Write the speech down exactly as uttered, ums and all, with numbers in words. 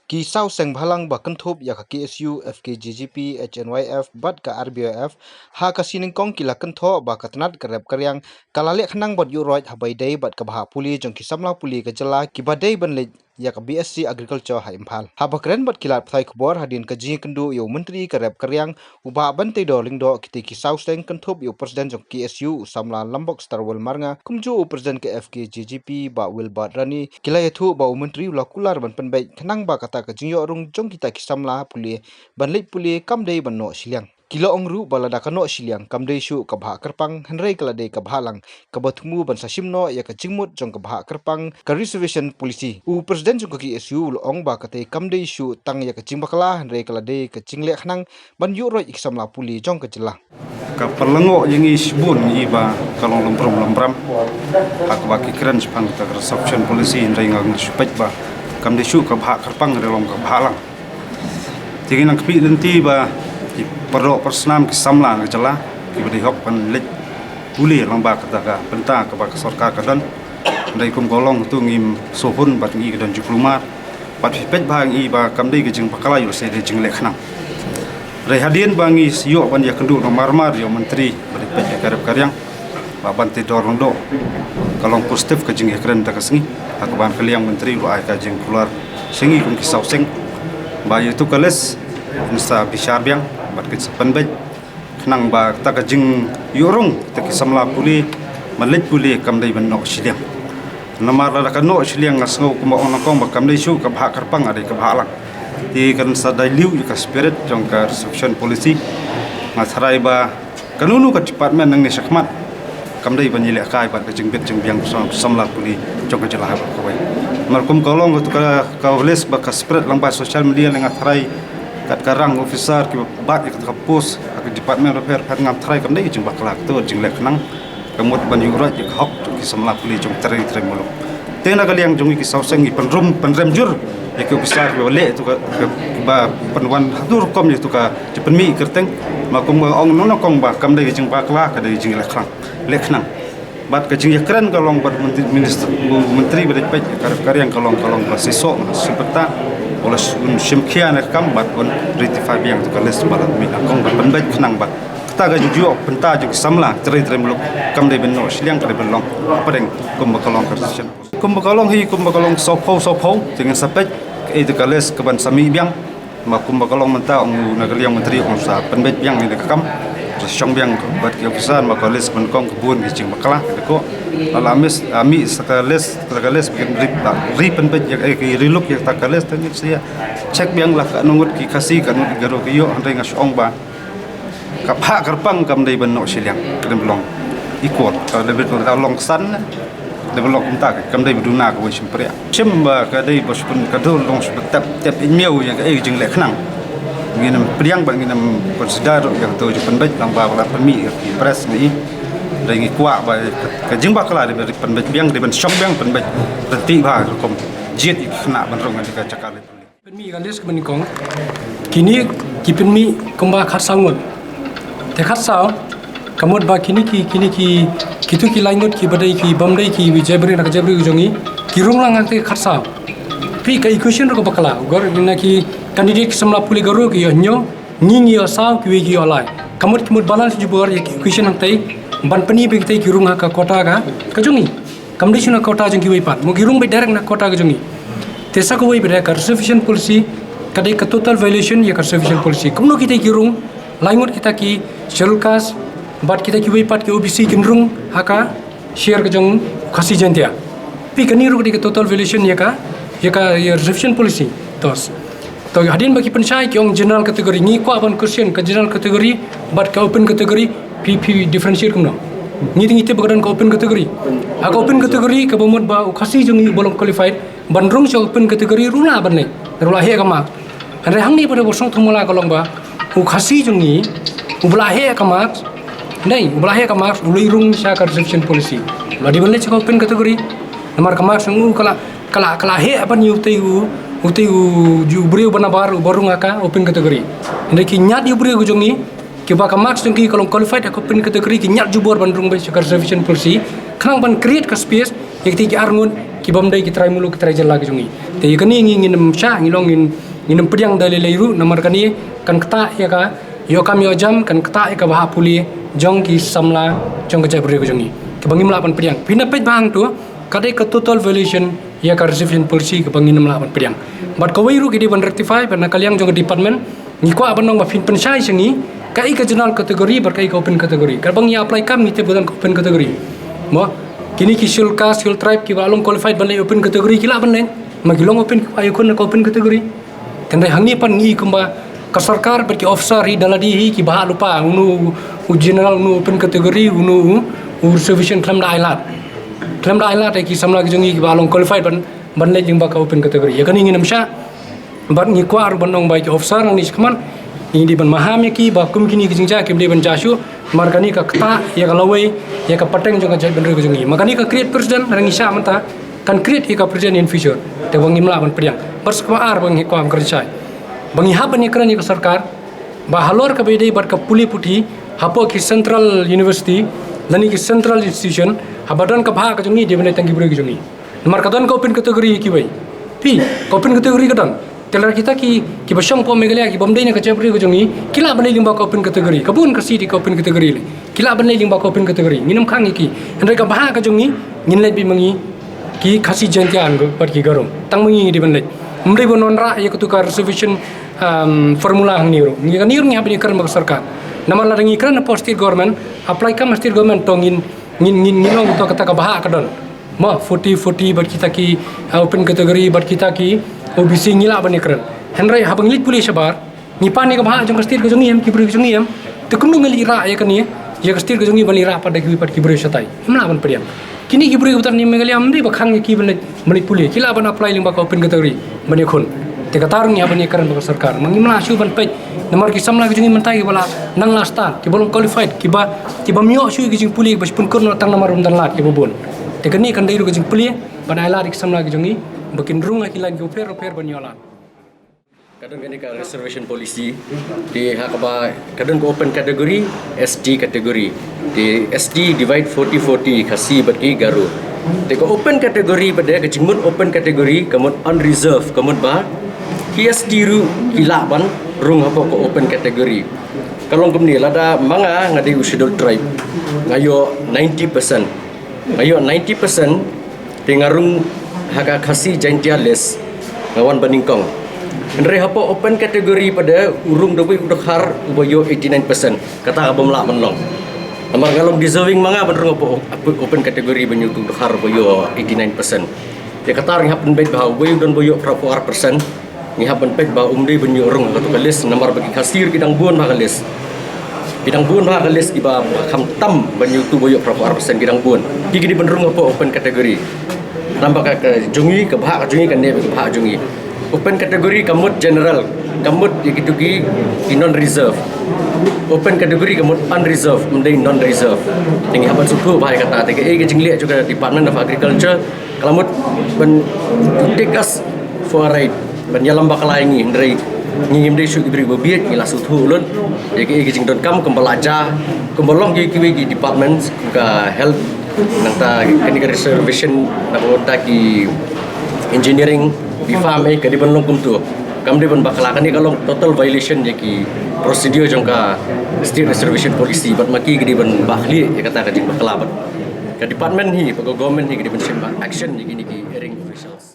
Ki saw seng bhalang ba kynthup ïa ka K S U, F K J G P, H N Y F bad ka R B Y F ha ka sngi nyngkong ki la kynthoh ba ka tnat ka rep ka riang ka la leh khnang ban ïuhroit ha ba ïadei bad ka bhah pule jong ki samla pule ka jylla kiba dei ban leit ïa ka B S c Agriculture ha Imphal. Haba kren bad ki lad pathai khubor hadien ka jingïakynduh ïa u Myntri ka rep ka riang, u Bah Banteidor Lyngdoh, kitei ki saw seng kynthup ïa u President jong K S U, u samla Lambok Starwell Marngar, kumjuh u President ka F K J G P, Bah Wilbert Rani, ki la ïathuh ba u Myntri u la kular ban pynbeit khnang ba kata ka jingïoh rung jong kita ki samla pule ban leit pule kam dei ban noh shiliang. Ki la ong ruh ba lada ka noh shiliang kam dei shuh ka bhah kyrpang, hynrei ka la dei ka bhah lang, kaba thmu ban sa shim noh ïa ka jingmut jong ka bhah kyrpang, ka reservation policy. U President jong ka K S U u la ong ba katei kam dei shuh tang ïa ka jingbakla, hynrei ka la dei ka jingleh khnang ban ïuhroit ïa ki samla pule jong ka jylla. Ka pynlyngngoh ïa ngi shibun ngi ba ka long lambrum lambram ha kaba ki kren shaphang kata ka reservation policy, hynrei nga nga shu peit ba kam dei shuh ka bhah kyrpang, hynrei long ka bhah lang. Te ngi nang kyrpad lynti ba ki paralok parasnam ki samla ka jylla kiba dei hok ban leit pule lyngba kata ka bynta kaba ka sorkar ka don. Hynrei kum ka long tu ngim sngewhun bad ngi ka don jingkulmar. Bad phi peit ba ngi ba kam dei ka jingbakla, ïoh sa dei jingleh khnang. Hynrei hadien ba ngi ïoh ban ïakynduh namar mar ïa u Myntri ba dei peit ïa ka rep ka riang, Bah Banteidor Lyngdoh, ka long positive ka jingïakren ta ka sngi. Ha kaba ka liang Myntri u ai ka jingkular sha ngi kum ki saw seng ba ïa tu ka list ngin sa bishar biang bad ngin sa pynbeit khnang ba kata ka jingïoh rung kata ki samla pule ban leit pule kam dei ban noh shiliang. Namar lada ka noh shiliang nga sngew kumba ong nyngkong ba kam dei shuh ka bhah kyrpang, ka dei ka bhah lang. Te kan sa dilute ïa ka spirit jong ka reservation policy. Nga tharai ba kano kano ka department nangne shakhmat kam dei ban ïalehkai bad ka jingbit jingbiang jong samla pule jong ka jylla ha kawei. Namar kum ka long katu ka, ka list ba ka spread lang ba social media, nga tharai kat ka rank officer kiba bat ïa kata ka post ha ka department bapher bapher, nga tharai kam dei ka jingbakla, katu ka jingleh khnang. Ka mut ban ïuhroit ïa ka hok jong ki samla pule jong trai trai muluk. Te na ka liang jong ngi ki saw seng ngi pynrem, pynrem jur ïa ki officer kiba leh tu ka, kiba pynwan haduh rukom ïa tu ka jingpynmih kyrteng. Ma kum ba ong nyngkong ba kam dei ka jingbakla, ka dei ka jingleh khnang, leh khnang. Bad ka jingïakren ka long bad Myntri, Minister, Myntri ba dei peit ïa ka rep ka riang ka long, ka long ba shisha, shisha bynta u la shim khia na ka kam bad un rectify biang tu ka list ba la mih nyngkong ban pynbeit khnang ba kata ka jingïoh bynta jong ki samla trai trai muluk kam dei ban noh shiliang, ka dei ban long hapdeng kum ba ka long ka reservation. Kum ba ka long hi, kum ba ka long sawphew sawphew, te ngin sa peit kaei tu ka list kaban sa mih biang. Ma kum ba ka long mynta ong u na ka liang Myntri ong sa pynbeit biang ïa ka kam. Sa shong biang bad ki officer, ma ka list ban kong ka bun ki jingbakla ka ko. La la mih, ah, mih sa ka list, sa ka list ba kin re, ba re pynbeit ïa, eh, ki relook ïa kata ka list, te ngin sa ïa check biang la katno ngut ki Khasi, katno ngut ki Garo ki ïoh, hynrei nga shu ong ba ka bhah kyrpang kam dei ban noh shiliang, ka dei ban long equal, ka dei ban long san, dei ban long kumta, kam dei ba duna kawei shympriah. Shim ba ka dei ba shu pyn, ka dei long shu pyntep, tep ïa miaw ïa kaei ka jingleh khnang. Ngin ym pdiang bad ngin ym consider ruh ïa kato jingpynbeit lang ba la pynmih ïa ki press ngi. Dei ngi kwah ba ka, ka jingbakla dei ban pynbeit biang, dei ban shong biang, pynbeit lynti bha rukom jied ïa ki khynnah ban rung ïa ka jaka leit pule. Pynmih ka list kaba nyngkong. Kine ki pynmih kumba khatsaw ngut. Te khatsaw, ka mut ba kine ki, kine ki, kitu ki lai ngut kiba dei ki bym dei ki jabri na ka jabri jong ngi, ki rung lang ha kata khatsaw. Phi, ka equation ruh ka bakla. Gor na ki candidate ki samla pule Garo ki ïoh hynñiew, ngi ngi ïoh saw, kiwei ki ïoh lai. Ka mut ki mut balance jubor ïa ki equation hangtai ban pynmih ba kitei ki rung ha ka quota ka, ka jong ngi. Kam dei shuh na quota jong kiwei pat. Mo ki rung beit direct na quota ka jong ngi. Te sa kawei beit ka reservation policy, ka dei ka total violation ïa ka reservation policy. Kumno kita ki rung, lai ngut kita ki scheduled caste, bad kita kiwei pat ki O B C kin rung ha ka share ka jong Khasi Jaintia. Phi, kane ruh ka dei ka total violation ïa ka, ïa ka, ïa reservation policy. Tos. To hadien ba ki pynshai ki ong general category, ngi kwah ban question ka general category bad ka open category, phi, phi differentiate kumno? Ngi te ngi tip ba ka don ka open category. Ha ka open category kaba mut ba u Khasi jong ngi uba long qualified ban rung sha open category ruh lah ban leh, ruh lah heh ka mark. Hynrei hangne ba dei ba song thong mala ka long ba u Khasi jong ngi uba lah heh ka mark, dei uba lah heh ka mark u leit rung sha ka reservation policy. Lah dei ban leh sha ka open category. Namar ka mark song u ka lah, ka lah, ka lah heh ban ïa utei u, utei u ju briew ba nabar uba rung ha ka open category. Hynrei ki ñiad ïa u briew ka jong ngi kiba ka marks jong ki ka long qualified ha ka open category, ki ñiad jubor ban rung beit sha ka reservation policy khnang ban create ka space ïa kitei ki ar ngut ki bym dei ki trai muluk ki trai jylla ka jong ngi. Te ïa kane ngi ngin ym shah, ngi long ngin, ngin ym pdiang da lei lei ruh, namar kane kan ktah ïa ka ïoh kam ïoh jam, kan ktah ïa ka bhah pule jong ki samla jong ka jaitbynriew ka jong ngi, kaba ngim lah ban pdiang. Phin ïa peit ba hangto ka dei ka total violation ïa ka reservation policy kaba ngin ym lah ban pdiang. Bad kawei ruh ki dei ban rectify, bad na ka liang jong ka department ngi kwah ban ong ba phin pynshai sha ngi kaei ka general category bad kaei ka open category. Katba ngi apply kam ngi tip ba don ka open category. Mo, kine ki Scheduled Caste, Scheduled Tribe kiba long qualified ban leit open category ki lah ban leit. Ma ki long open, kiba ïakhun na ka open category. Hynrei hangne pat ngi kumba ka sorkar bad ki officer hi da lade hi kiba hap lypa, uno u general, uno open category, uno u, u reservation, khlem da ai lad. Khlem da ai lad ïa ki samla ki jong ngi kiba long qualified ban, ban leit lyngba ka open category. Ïa kane ngin ym shah. Bad ngi kwah ruh ban ong ba ïa ki officer nangne shakhmat ngi dei ban maham ïa ki ba kum kine ki jingjia kim dei ban jia shuh, namar kane ka ktah ïa ka lawei ïa ka pateng jong ka jaitbynriew ka jong ngi. Ma kane ka create precedent, lada ngi shah mynta kan create ïa ka precedent in future. Te ba ngim lah ban pdiang. Bad sa kaba ar ba ngi kwah ban kren shai, ba ngi hap ban ïakren ïa ka sorkar ba halor kaba ïadei bad ka pule puthi hapoh ki central university lane ki central institution, haba don ka bhah ka jong ngi dei ban leit tang ki briew ki jong ngi. Namar ka don ka open category kiwei. Phi, ka open category ka don. Te lada kita ki, kiba shong hapoh Meghalaya, kibym dei na ka jaitbynriew ka jong ngi, ki lah ban leit lyngba ka open category. Ka bun ka seat ïa ka open category lei. Ki lah ban leit lyngba ka open category. Ngin ym khang ïa ki. Hynrei ka bhah ka jong ngi, ngin leit beit ma ngi ki Khasi, Jaiñtia bad ki Garo. Tang ma ngi ngi dei ban leit. Ym dei ban wanrah ïa katu ka reservation, um, formula hangne ruh. Ngi, kane ruh ngi hap ban ïakren bad ka sorkar. Namar lada ngi kren hapoh state government, apply kam ha state government to ngin, ngin, ngin, ngin ong to kata ka bhah ka don. Mo, forty forty bad kita ki, uh, open category bad kita ki O B C ngi lah ban ïakren. Hynrei haba ngi leit pule shabar, ngi pan ïa ka bhah jong ka state ka jong ngi em, ki briew ka jong ngi em. Te kumno ngi leit rah ïa kane ïa ka state ka jong ngi ban leit rah pat da kiwei pat ki briew shatai? Ym lah ban pdiang. Kine ki briew kiba don ha Meghalaya ym dei ba khang ïa ki ban leit, ban leit pule. Ki lah ban apply lyngba ka open category ban ïakhun. Te kata ruh ngi hap ban ïakren bad ka sorkar. Ma ngim lah shuh ban peit namar ki samla ki jong ngi mynta kiba la nang la stad, kiba long qualified, kiba, kibym ïoh shuh ïa ki jingpule, kiba shu pynkut noh tang namar ym don lad, kiba bun. Te kane kan dei ruh ka jingpule ban ai lad ïa ki samla ki jong ngi ba kin rung ha ki lain kiba pher bapher ban ïoh lad. Ka don kane ka reservation policy, te ha kaba ka don ka open category, S T category. Te S T divide forty forty, Khasi bad ki Garo. Te ka open category pat de, ka jingmut open category ka mut unreserved, ka mut ba ki S T ruh ki lah ban rung hapoh ka open category. Ka long kumne, lada ma nga, nga dei u Scheduled Tribe, nga ïoh ninety percent. Nga ïoh ninety percent, te nga rung ha ka Khasi Jaiñtia list, nga wan banyngkong. Hynrei hapoh open category pat de, u rung da uwei u dkhar uba ïoh eighty nine percent. Kata ka bym lah ban long. Namar nga long deserving ma nga ban rung hapoh open category ban ïoh utu u dkhar uba ïoh eighty nine percent. Te kata ruh ngi hap ban peit ba uwei u don ba ïoh phra phew ar percent. Ngi hap ban peit ba um dei ban ïoh rung ha katu ka list, namar ba ki Khasi ruh ki dang bun ha ka list. Ki dang bun ha ka list kiba kham tam ban ïoh utu ba ïoh phra phew ar percent, ki dang bun. Ki, ki dei ban rung hapoh open category. Namar ka, ka jong ngi, ka bhah ka jong ngi kan neh bad ka bhah jong ngi. Open category ka mut general, ka mut ïa kitu ki, ki non reserve. Open category ka mut unreserved, ym dei non reserve. Te ngi hap ban sngewthuh bha ïa kata, te kaei ka jingleh jong ka Department of Agriculture ka la mut ban, to take us for a ride, ban ïalam bakla ïa ngi, hynrei ngi ngim dei shuh ki briew ba bieit, ngi la sngewthuh lut ïa kaei ka jingdonkam, kumba la jia, kumba long ki, kiwei ki departments, kum ka health, nangta kane ka reservation na ka bynta ki engineering, ki farm, eh, ka dei ban long kumtu. Kam dei ban bakla, kane ka long total violation ïa ki procedure jong ka State Reservation Policy, bad ma ki ka dei ban bakhlieh ïa kata ka jingbakla, bad ka department hi, bad ka government hi ka dei ban shim action ïa kine ki erring officials.